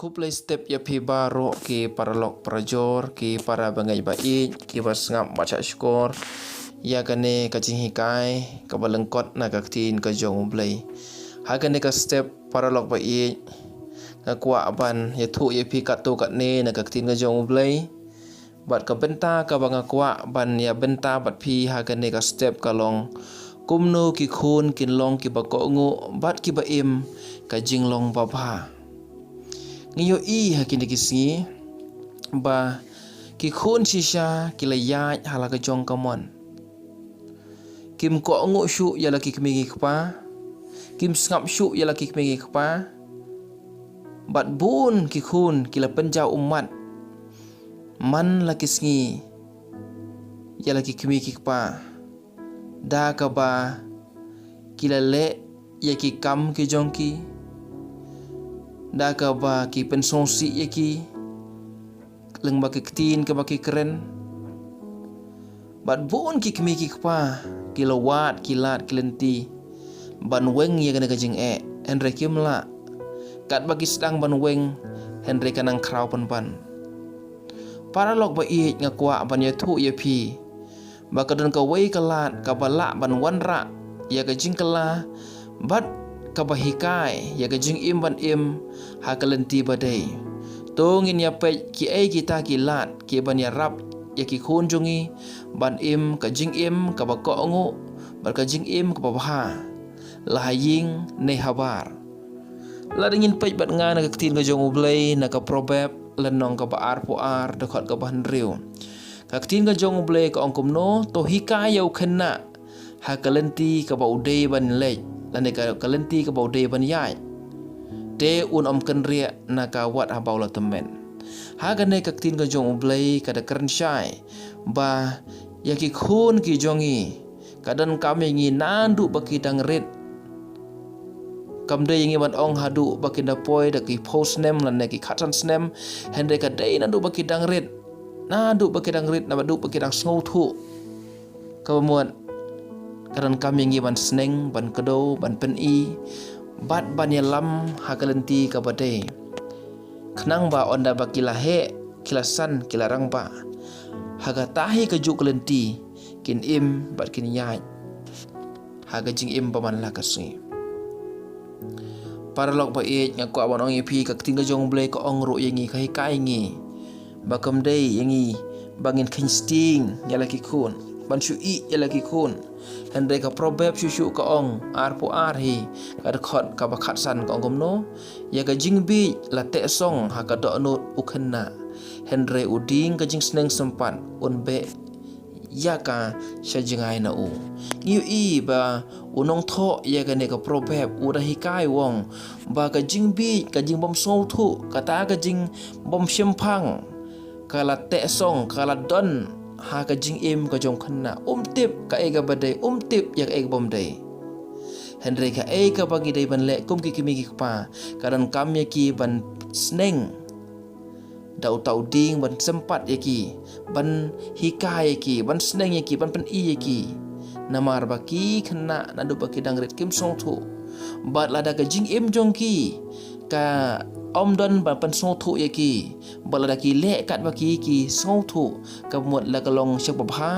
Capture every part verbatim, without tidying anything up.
Khublei step ïa phi baroh ki paralok parajor, ki para bangeit ba ïeit, ki ba sngap ba shah shkor ïa kane ka jinghikai ka ba lyngkot na ka ktien ka jong U Blei. Ha kane ka step paralok ba ïeit, nga kwah ban ïathuh ïa phi katto katne na ka ktien ka jong U Blei. Bad ka bynta ka ba nga kwah ban ïa bynta bad phi ha kane ka step ka long, kumno ki khun kin long ki ba kohnguh bad ki ba im ka jinglong babha. Ngi ïohi ha kine ki sngi ba ki khun shisha ki la ïaid ha la ka jong ka mon. Kim kohnguh shuh ïa la ki kmie ki kpa. Kim sngap shuh ïa la ki kmie ki kpa. Bad bun ki khun ki la pynjaw ummat man la ki sngi ïa la ki kmie ki kpa, da kaba ki la leh ïa ki kam ki jong ki, da kaba ki pynsngewsih ïa ki lyngba ki ktien kaba ki kren. Bad bun ki kmie ki kpa ki la wad ki lad ki lynti ban weng ïa kane ka jingeh, hynrei kim lah. Katba ki sdang ban weng, hynrei ka nang khraw pynban. Paralok ba ïeit, nga kwah ban ïathuh ïa phi ba ka don kawei ka lad ka ba lah ban wanrah ïa ka jingkylla bad ka ba hikai ïa ka jingim ban im ha ka lynti ba dei. To ngin ïa peit kiei kita ki lad ki ban ïarap ïa ki khun jong ngi ban im ka jingim ka ba kohnguh bad ka jingim ka ba bha. La ha ïing ne ha bar. Lada ngin peit bad nga na ka ktien ka jong U Blei na ka Proverb lynnong ka ba arphew ar dkhot ka ba hynriew. Ka ktien ka jong U Blei ka ong kumno, to hikai ïa u khynnah ha ka lynti ka ba u dei ban leit, lane ka, ka lynti ka ba u dei ban ïaid. Te un ym kynriah na ka wat ha ba u la tymmen. Ha kane ka ktien ka jong U Blei ka da kren shai ba ïa ki khun ki jong ngi ka donkam ïa ngi naduh ba ki dang rit. Kam dei ïa ngi ban ong haduh ba ki da poi da ki phew snem lane ki khatsan snem, hynrei ka dei naduh ba ki dang rit. Naduh ba ki dang rit, naduh ba ki dang sngewthuh. Ka ba mut ka donkam ïa ngi ban sneng, ban kdew, ban pyni bad ban ïalam ha ka lynti ka ba dei. Khnang ba ynda ba ki la heh, ki la san, ki la rangbah, ha kata hi ka juh ka lynti kin im bad kin ïaid ha ka jingim ba man la ka sngi. Paralok ba ïeit, nga kwah ban ong ïa phi, ka ktien ka jong U Blei ka ong ruh ïa ngi, ka hikai ïa ngi ba kam dei ïa ngi ba ngin kheiñ sting ïa la ki khun, ban shu ïeh ïa la ki khun. Hynrei ka Proverb shuh shuh ka ong, arphew ar hi, ka dkhot ka ba khatsan ka ong kumno, ïa ka jingbieit la teh song ha ka dohnud u khynnah, hynrei u dieng ka jingsneng sympat un beh ïa ka sha jngai na u. Ngi ïohi ba u nongthoh ïa kane ka Proverb u da hikai u ong ba ka jingbieit, ka jingbym sngewthuh, kata ka jingbym shemphang, ka la teh song, ka la don ha ka jingim ka jong khynnah. Um tip kaei ka ba dei, um tip ïa kaei ka bym dei. Hynrei kaei ka ba ngi dei ban leh kum ki kmie ki kpa, ka donkam ïa ki ban sneng da uta u dieng ban sympat ïa ki, ban hikai ïa ki, ban sneng ïa ki, ban pyni ïa ki. Namar ba ki khynnah naduh ba ki dang rit kim sngewthuh. Bad lada ka jingim jong ki ka ym don ban pynsngewthuh ïa ki, bad lada ki leh katba ki, ki sngewthuh, ka mut la ka long sha ba bha,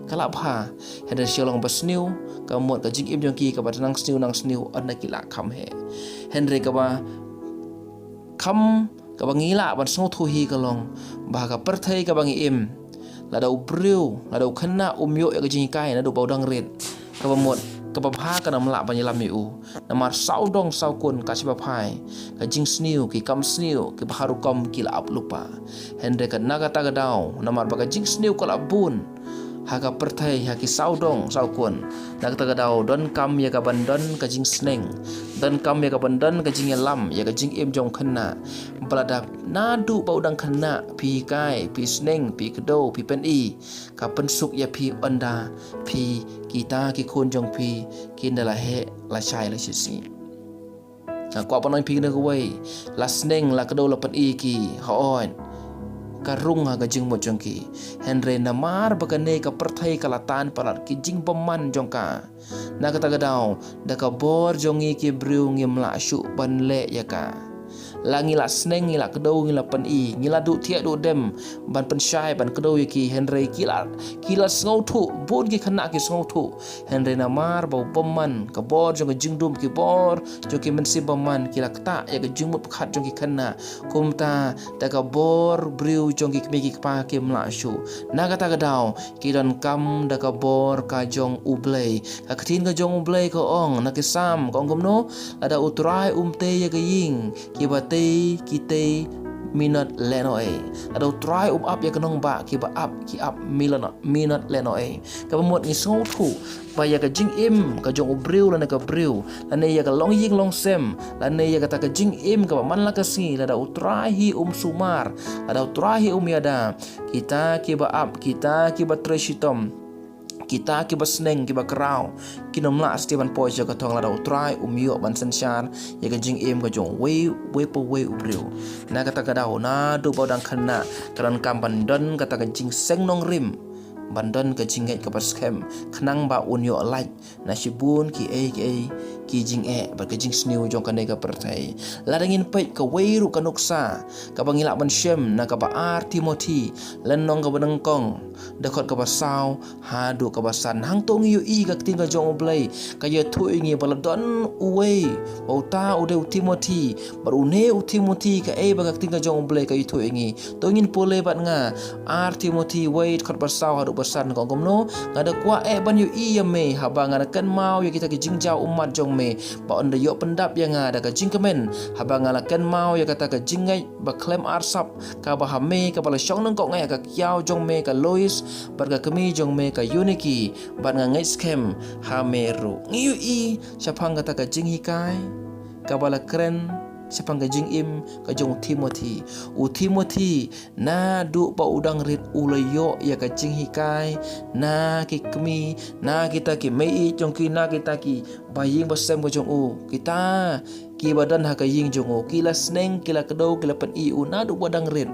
ka la bha. Hynrei sha long ba sniew, ka mut ka jingim jong ki ka ba nang sniew nang sniew, ynda ki la kham heh. Hynrei ka ba kham, ka ba ngi lah ban sngewthuh hi ka long ba ha ka pyrthei ka ba ngi im, lada u briew, lada u khynnah um ïoh ïa ka jinghikai naduh ba u dang rit, ka ba mut ka ba bha kan ym lah ban ïalam ïa u. Namar sawdong sawkun ka shi ba phai, ka jingsniew, ki kam sniew ki ba ha rukom ki la ap lypa. Hynrei ka na kata ka daw, namar ba ka jingsniew ka la bun ha ka pyrthei, ha ki sawdong sawkun, na kata ka daw donkam ïa ka ban don ka jingsneng, donkam ïa ka ban don ka jingïalam ïa ka jingim jong khynnah. Ba lada naduh ba u dang khynnah phi hikai, phi sneng, phi kdew, phi pyni, ka pynsuk ïa phi ynda phi, kita ki khun jong phi kin da la heh, la shai, la shisngi. Nga kwah ban ong ïa phi kane kawei, la sneng, la kdew, la pyni ki, hooid, ka rung ha ka jingmut jong ki. Hynrei namar ba kane ka pyrthei ka la tan palat ki jingbymman jong ka, na kata ka daw da ka bor jong ngi ki briew ngim lah shuh ban leh ïa ka. La ngi la sneng, ngi la kdew, ngi la pyni, ngi la duh thiah duh dem ban pynshai, ban kdew ïa ki, hynrei ki la, ki la sngewthuh, bun ki khynnah ki sngewthuh. Hynrei namar ba u bymman, ka bor jong ka jingdum, ki bor jong ki mynsiem bymman, ki la ktah ïa ka jingmut pyrkhat jong ki khynnah. Kumta da ka bor briew jong ki kmie ki kpa kim lah shuh. Na kata ka daw ki donkam da ka bor ka jong U Blei. Ka ktien ka jong U Blei ka ong na ki Salm, ka ong kumno? Lada U Trai um tei ïa ka ïing, kiba tei ki tei minot lehnohei. Lada U Trai um ap ïa ka nongbah, kiba ap ki ap minot, minot lehnohei. Kaba mut ngi sngewthuh ba ïa ka jingim ka jong u briew lane ka briew, lane ïa ka longïing longsem, lane ïa kata ka jingim kaba man la ka sngi, lada U Trai hi um sumar, lada U Trai hi um ïada, kita kiba ap, kita kiba trei shitom, kita kiba sneng, kiba kraw, kin ym lah shuh ban poi sha ka thong lada U Trai um ïoh ban synshar ïa ka jingim ka jong uwei, uwei pa uwei u briew. Na kata ka daw, naduh ba u dang khynnah, ka donkam ban don kata ka jingseng nongrim, ban don ka jingngeit kaba skhem, khnang ba un ïoh lait na shibun kiei kiei ki jingeh bad ka jingsniew jong kane ka pyrthei. Lada ngin peit kawei ruh ka nuksa kaba ngi lah ban shem na kaba ar Timothi, lynnong kaba nyngkong, dkhot kaba saw haduh kaba san. Hangto ngi ïohi ka ktien ka jong U Blei ka ïathuh ïa ngi ba la don uwei, ba uta u dei u Timothi, bad une u Timothi, kaei ba ka ktien ka jong U Blei ka ïathuh ïa ngi. To ngin pule bad nga, ar Timothi wei, dkhot ba saw haduh ba san, ka ong kumno? Nga da kwah eh ban ïohi ïa me, haba nga da kynmaw ïa kita ki jingjaw ummat jong me, ba un da ïoh pyndap ïa nga da ka jingkmen, haba nga la kynmaw ïa kata ka jingngeit ba khlem arsap kaba ha me, kaba la shong nyngkong eh ha ka kiaw jong me ka Lois, bad ka kmie jong me ka Euniki, bad nga ngeit skhem ha me ruh. Ngi ïohi shaphang kata ka jinghikai kaba la kren shaphang ka jingim ka jong u Timothi. U Timothi, naduh ba u dang rit, u la ïoh ïa ka jinghikai na ki kmie, na kita ki mei-ïeit jong ki, na kita kiba ïing ba sem ka jong u, kita kiba don ha ka ïing jong u, ki la sneng, ki la kdew, ki la pyni ïa u naduh ba dang rit.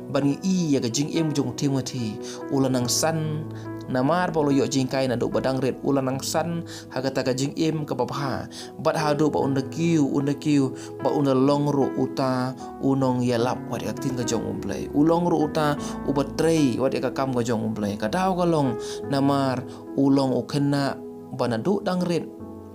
Bad ngi i ïa ka jingim jong u Timothi, u la nang san, namar ba u la ïoh jinghikai naduh ba dang rit, u la nang san ha kata ka jingim kaba bha. Bad haduh ba un da kiew, un da kiew, ba un da long ruh uta u nongïalap wat ïa ka ktien ka jong U Blei, u long ruh uta uba trei wat ïa ka kam ka jong U Blei. Ka daw ka long namar u long u khynnah ba naduh dang rit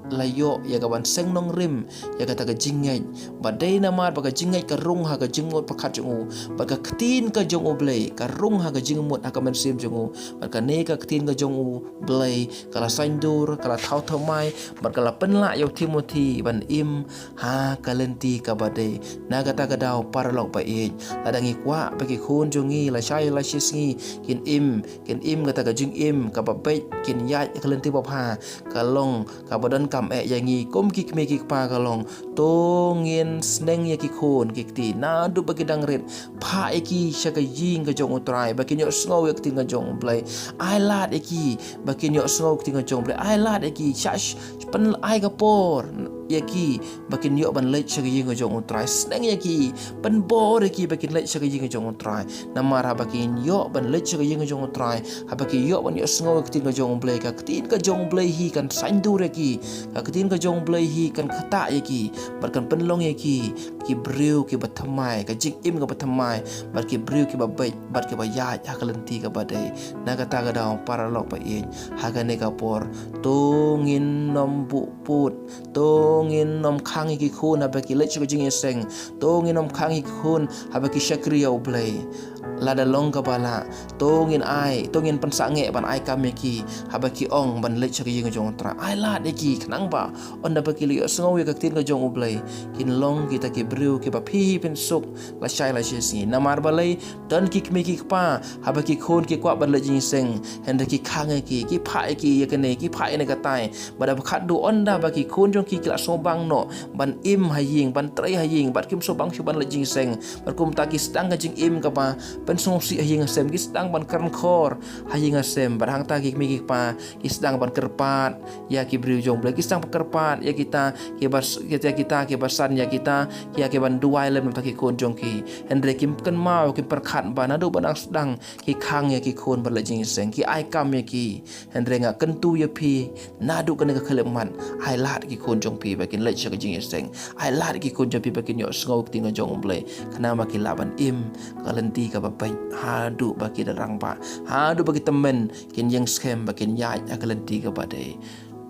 la ïoh ïa ka ban seng nongrim ïa kata ka jingngeit. Bad dei namar ba ka jingngeit ka rung ha ka jingmut pyrkhat jong u, bad ka ktien ka jong U Blei ka rung ha ka jingmut, ha ka mynsiem jong u. Bad kane ka ktien ka jong U Blei ka la saiñdur, ka la thaw thymmai, bad ka la pynlah ïa u Timothi ban im ha ka lynti kaba dei. Na kata ka daw, paralok ba ïeit, lada ngi kwah ba ki khun jong ngi lashai lashisngi kin im, kin im kata ka jingim kaba beit, kin ïaid ha ka lynti babha, ka long kaba donkam eh ïa ngi kum ki kmie ki kpa, ka long to ngin sneng ïa ki khun ki kti naduh ba ki dang rit. Phah ïa ki sha ka ïing ka jong U Trai ba kin ïohsngew ïa ka ktien ka jong U Blei. Ai lad ïa ki ba kin ïohsngew ïa ka ktien ka jong U Blei. Ai lad ïa ki, sha, sha, pyn, ai ka por ïa ki ba kin ïoh ban leit sha ka ïing ka jong U Trai. Sneng ïa ki, pynbor ïa ki ba kin leit sha ka ïing ka jong U Trai. Namar haba kin ïoh ban leit sha ka ïing ka jong U Trai, haba ki ïoh ban ïohsngew ïa ka ktien ka jong U Blei, ka ktien ka jong U Blei hi kan saiñdur ïa ki, ka ktien ka jong U Blei hi kan ktah ïa ki, bad kan pynlong ïa ki ki briew kiba thymmai, ka jingim kaba thymmai, bad ki briew kiba beit, bad kiba ïaid ha ka lynti kaba dei. Na kata ka daw, paralok ba ïeit, ha kane ka por, to ngin ym buh pud, to ngin ym khang ïa ki khun haba ki leit sha ka jingïaseng, to ngin ym khang ïa ki khun haba ki shakri ïa U Blei. Lada long kaba lah, to ngin ai, to ngin pynsangeh ban ai kam ïa ki haba ki ong ban leit sha ka ïing jong U Trai. Ai lad ïa ki, khnang ba ynda ba ki la ïohsngew ïa ka ktien ka jong U Blei, kin long kita ki briew kiba phi hi pynsuk lashai lashisngi. Namar balei? Don ki kmie ki kpa, haba ki khun ki kwah ban leit jingïaseng, hynrei ki khang ïa ki, ki phah ïa ki ïa kane, ki phah ïa kane katai. Bad haba khatduh ynda ba ki khun jong ki ki la sngewbang noh ban im ha ïing, ban trei ha ïing, bad kim sngewbang shuh ban leit jingïaseng, bad kumta ki sdang ka jingim kaba pynsngewsih ha ïing ha sem, ki sdang ban kren khor ha ïing ha sem, bad hangta ki kmie ki kpa ki sdang ban kyrpad ïa ki briew jong U Blei, ki sdang ban kyrpad ïa kita ki ba, ïa kita ki ba san ïa kita, ïa ki ban duwai lem namar ki khun jong ki. Hynrei kim kynmaw, kim pyrkhat ba naduh ba nang sdang ki khang ïa ki khun ban leit jingïaseng, ki ai kam ïa ki. Hynrei nga kyntu ïa phi, naduh kane ka khyllipmat, ai lad ki khun jong phi ba kin leit sha ka jingïaseng, ai lad ki khun jong phi ba kin ïohsngew ïa ka ktien ka jong U Blei, khnang ba kin lah ban im ka lynti kaba beit, haduh ba ki da rangbah, haduh ba ki tymmen kin ïeng skhem, ba kin ïaid ha ka lynti kaba dei.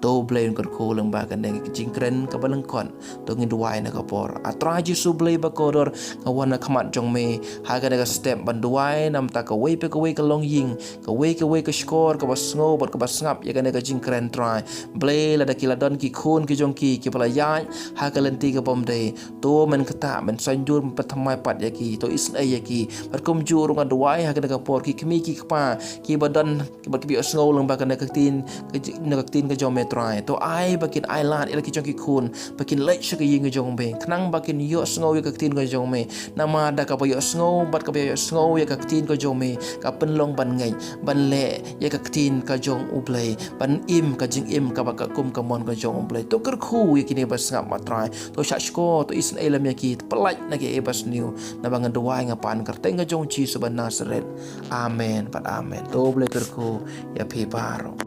To U Blei un kyrkhu lyngba kane ka jingkren kaba lyngkot. To ngin duwai na ka por. A Trai Jisu Blei ba kordor, nga wan ha khmat jong me ha kane ka step ban duwai namar kawei pa kawei ka longïing, kawei kawei ka shkor kaba sngew bad kaba sngap ïa kane ka jingkren, Trai. Blei, lada ki la don ki khun ki jong ki kiba la ïaid ha ka lynti kabym dei, to men ktah, men saiñdur, men pynthymmai pat ïa ki, to isynei ïa ki. Bad kumjuh ruh nga duwai ha kane ka por, ki kmie ki kpa kiba don, kiba, kiba ïohsngew lyngba kane ka ktien, ka ji-, na ka ktien ka jong me, Trai. To ai ba kin ai lad ïa la ki jong ki khun ba kin leit sha ka ïing ka jong me, khnang ba kin ïohsngew ïa ka ktien ka jong me. Namar da kaba ïohsngew bad kaba ïohsngew ïa ka ktien ka jong me, ka pynlong ban ngeit, ban leh ïa ka ktien ka jong U Blei, ban im ka jingim kaba katkum ka mon ka jong U Blei. To kyrkhu ïa kine ba sngap, ma Trai. To shah shkor, to isynei lem ïa ki, to pyllait na kiei ba sniew. Naba nga duwai, nga pan ha ka kyrteng ka jong U Jisu ba Nasaret. Amen bad amen. To U Blei kyrkhu ïa phi baroh.